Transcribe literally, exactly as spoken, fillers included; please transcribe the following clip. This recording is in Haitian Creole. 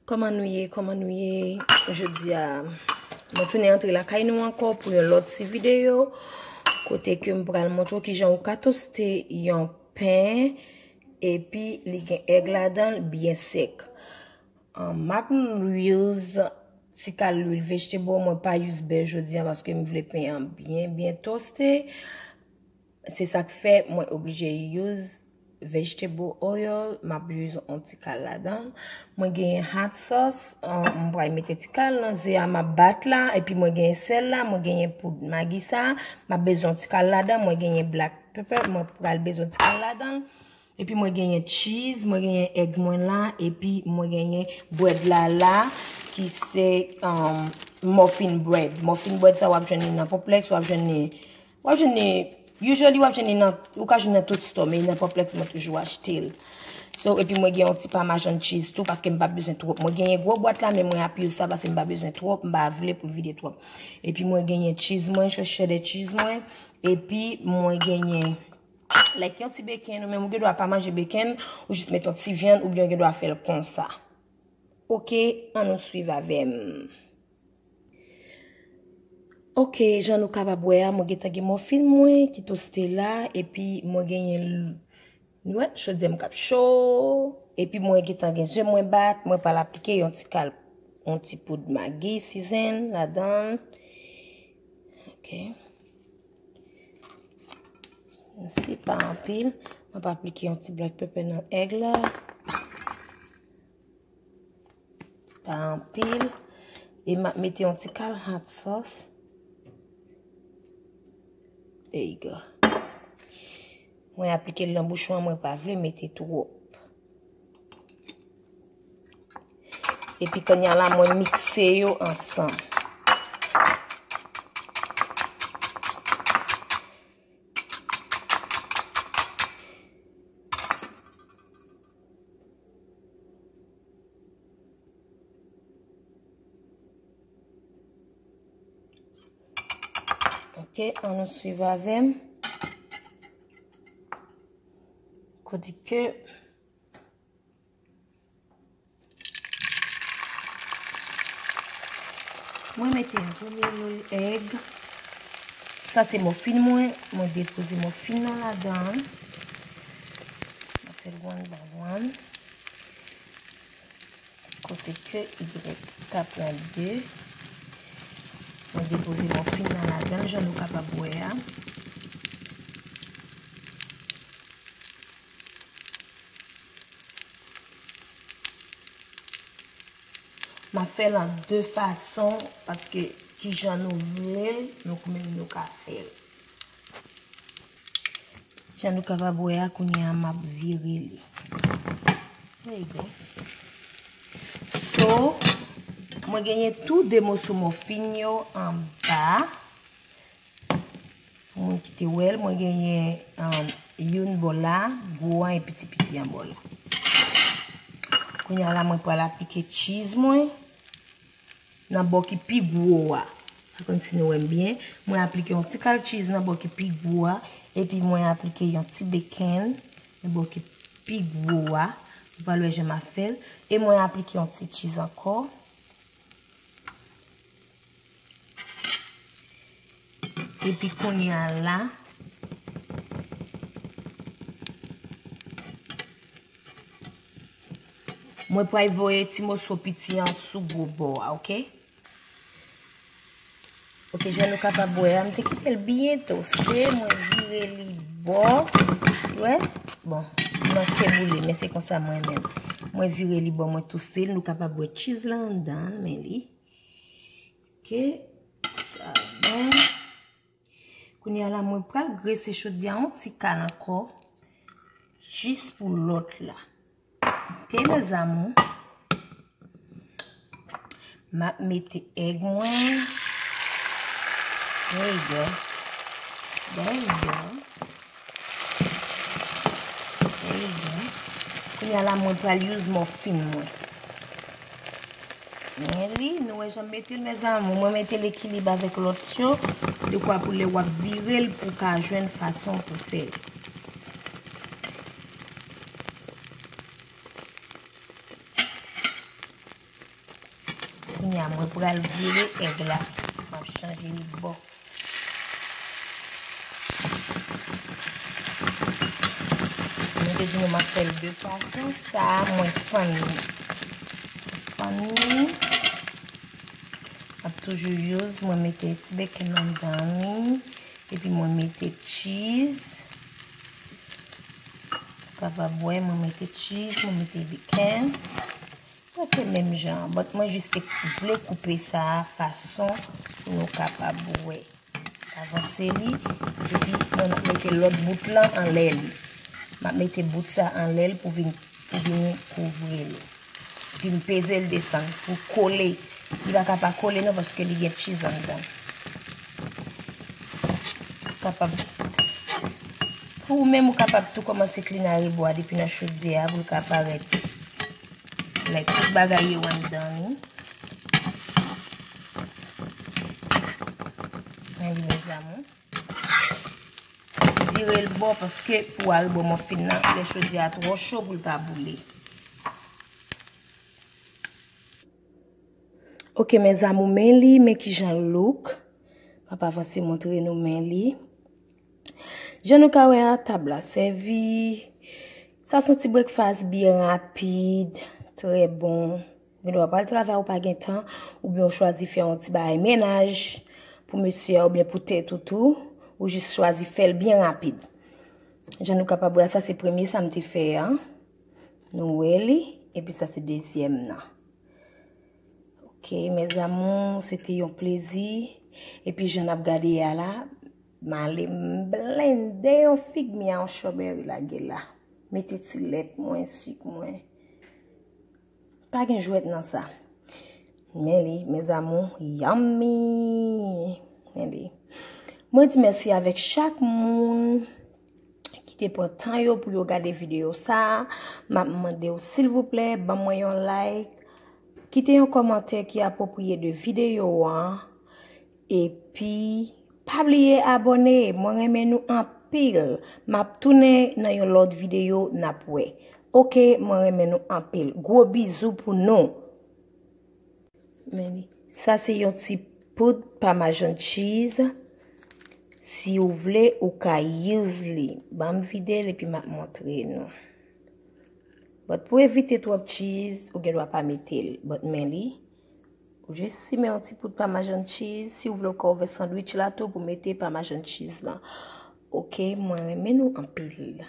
Kòman nou ye? Kòman nou ye? Jodi a, mwen tounen antre lakay nou ankò pou yon lòt ti videyo, kote ke m pral montre w kijan ou ka toste yon pen, epi li gen èg ladan l byen sèk. Ahn, m ap use ti kal lwil vegetable, mwen pa use bè jodi a paske m vle pen an byen, byen toste. Se sa k fè mwen oblije use vegetable oil, m ap use yon ti kal ladan l. Mwen genyen hot sauce, ahn, m pral mete ti kal nan ze a m ap bat la, epi mwen genyen sèl la, mwen genyen poud Maggi sa, m ap bezwen yon ti kal ladan, mwen genyen black pepper, mwen pral bezwen ti kal ladan l. Epi mwen genyen cheese, mwen genyen èg mwen la, epi mwen genyen brèd la la, ki se, um, muffin bread. Muffin bread sa w ap jwenn li nan Poplex, w ap jwenn li, w ap jwenn li, usually w ap jwenn li nan, ou ka jwenn nan tout store, men nan Poplex mwen toujou achte l. So, epi mwen gen yon ti Parmesan cheese tou, paske m pa bezwen twòp. Mwen genyen gwo bwat la, men mwen ap use sa paske m pa bezwen twòp, m pa vle pou l vide twòp. Epi mwen genyen cheese mwen, cheddar cheese mwen, epi mwen genyen, like, yon ti bacon, ou menm ou gen dwa pa manje bacon, ou jis met yon ti vyann, oubyen ou gen dwa fè l konsa. Oke, ann nou swiv avè m. Oke, jan nou kapab wè a, mwen gentan gen muffin mwen ki toste la, epi mwen genyen l-, nou wè, chodyè m k ap cho, epi mwen gentan gen ze mwen bat, mwen pral aplike yon ti kal, yon ti poud Maggi season ladan l. Oke. Se pa anpil. M ap aplike yon ti black pepper nan èg la. Pa anpil. E m ap mete yon ti kal hot sauce. There you go. Mwen aplike l nan bouchon an, mwen pa vle mete twòp. Epi kounye a la, mwen mikse yo ansanm. Ok, ann nou swiv avè m. Kote ke mwen mete yon premye lòl èg. Sa se muffin mwen. Mwen depoze muffin nan ladan. Mwen fè l one by one. Kote ke Y ka pran de. Mwen depoze muffin nan ladan, jan nou kapab wè a. M ap fè l an de fason, paske kijan nou vle l, nou menm nou ka fè l. Jan nou kapab wè a, kounye a m ap vire li. There you go. So, mwen genyen tou de moso muffin yo anba. Pou moun ki te wè l, mwen genyen, um, youn bò la, gwo an epi ti piti an bò la. Kounye a la, mwen pral aplike cheese mwen nan bò ki pi gwo a. Pa konn si nou wè m byen. Mwen aplike yon ti kal cheese nan bò ki pi gwo a. Epi mwen aplike yon ti bacon nan bò ki pi gwo a. Ou pral wè jan m ap fè l. E mwen aplike yon ti cheese ankò. Epi kounye a la, mwen pral voye ti moso piti an sou gwo bò a, ok? Ok, jan nou kapab wè a, m te kite l byen toste, mwen vire li bò. Wè? Bon, li manke boule, men se konsa mwen menm. Mwen vire li bò, mwen toste l, nou kapab wè cheese la anndan, men li. Ok, sa bon. Kounye a la, mwen pral grese chodyè a yon ti kal ankò, jis pou lòt la. Ok, mes amours. M ap mete èg mwen. There you go. There you go. There you go. Kounye a la, mwen pral use muffin mwen. Men li, nou wè jan m mete l, mes amours. Mwen mete l ekilib avèk lòt yo. Dekwa pou lè w ap vire l, pou w ka jwenn fason pou fè l. Kounye a, mwen pral vire èg la. M ap chanje li bò. Mwen te di nou m ap fè l de fason. Sa a, mwen fann li. Fann li. M ap toujou use, mwen mete ti bacon anndan li. Epi mwen mete cheese. Ou kapab wè, mwen mete cheese, mwen mete bacon. Prèske menm jan, but mwen jis te vle koupe sa a fason pou nou kapab wè. Avanse li, epi mwen ap mete lòt bout lan anlè li. M ap mete bout sa anlè l pou vin, pou vin kouvri li. Epi m peze l desann pou kole. Li pa ka pa kole non, paske li gen cheese anndan. Kapab, pou ou menm, ou kapab tou kòmanse kline a rebò a depi nan chodyè a pou l ka parèt. Like, tout bagay yo anndan li. Men li, mes amours. Vire l bò paske pou a rebò muffin nan, lè chodyè a twò cho pou l pa boule. Ok, mes amours, men li, men kijan l look. M ap avanse montre nou men li. Jan nou ka wè a, tab la sèvi. Sa se yon ti breakfast byen rapid, trè bon. Ou gen dwa pral travay ou pa gen tan, oubyen ou chwazi fè yon ti bagay mennaj pou mesye a oubyen pou tèt ou tou, ou jis chwazi fè l byen rapid. Jan nou kapab wè a, sa se premye sa m te fè a. Nou wè li, epi sa se dezyèm nan. Ok, mes amours, se te yon plezi. Epi jan n ap gade a la, m ale m blende yon fig mi a yon strawberry lage la. Mete ti lèt mwen, sik mwen. Pa gen jwèt nan sa. Men li, mes amours, yummy. Men li. Mwen di mèsi avèk chak moun ki te pran tan yo pou yo gade videyo sa a. M ap mande w, silvouplè, ban mwen yon like. Kite yon kòmantè ki apwopriye de videyo an. Epi, pa bliye abòne. Mwen renmen nou anpil. M ap tounen nan yon lòt videyo, n ap wè. Ok, mwen renmen nou anpil. Gwo bizou pou nou. Men li. Sa se yon ti poud Parmesan cheese. Si ou vle, ou ka use li. Ban m vide l epi m ap montre nou. But pou evite twòp cheese, ou gen dwa pa mete l. But men li. Ou jis simen yon ti poud Parmesan cheese. Si ou vle, ou ka ouvè sandwich la tou pou mete Parmesan cheese lan. Ok, mwen renmen nou anpil.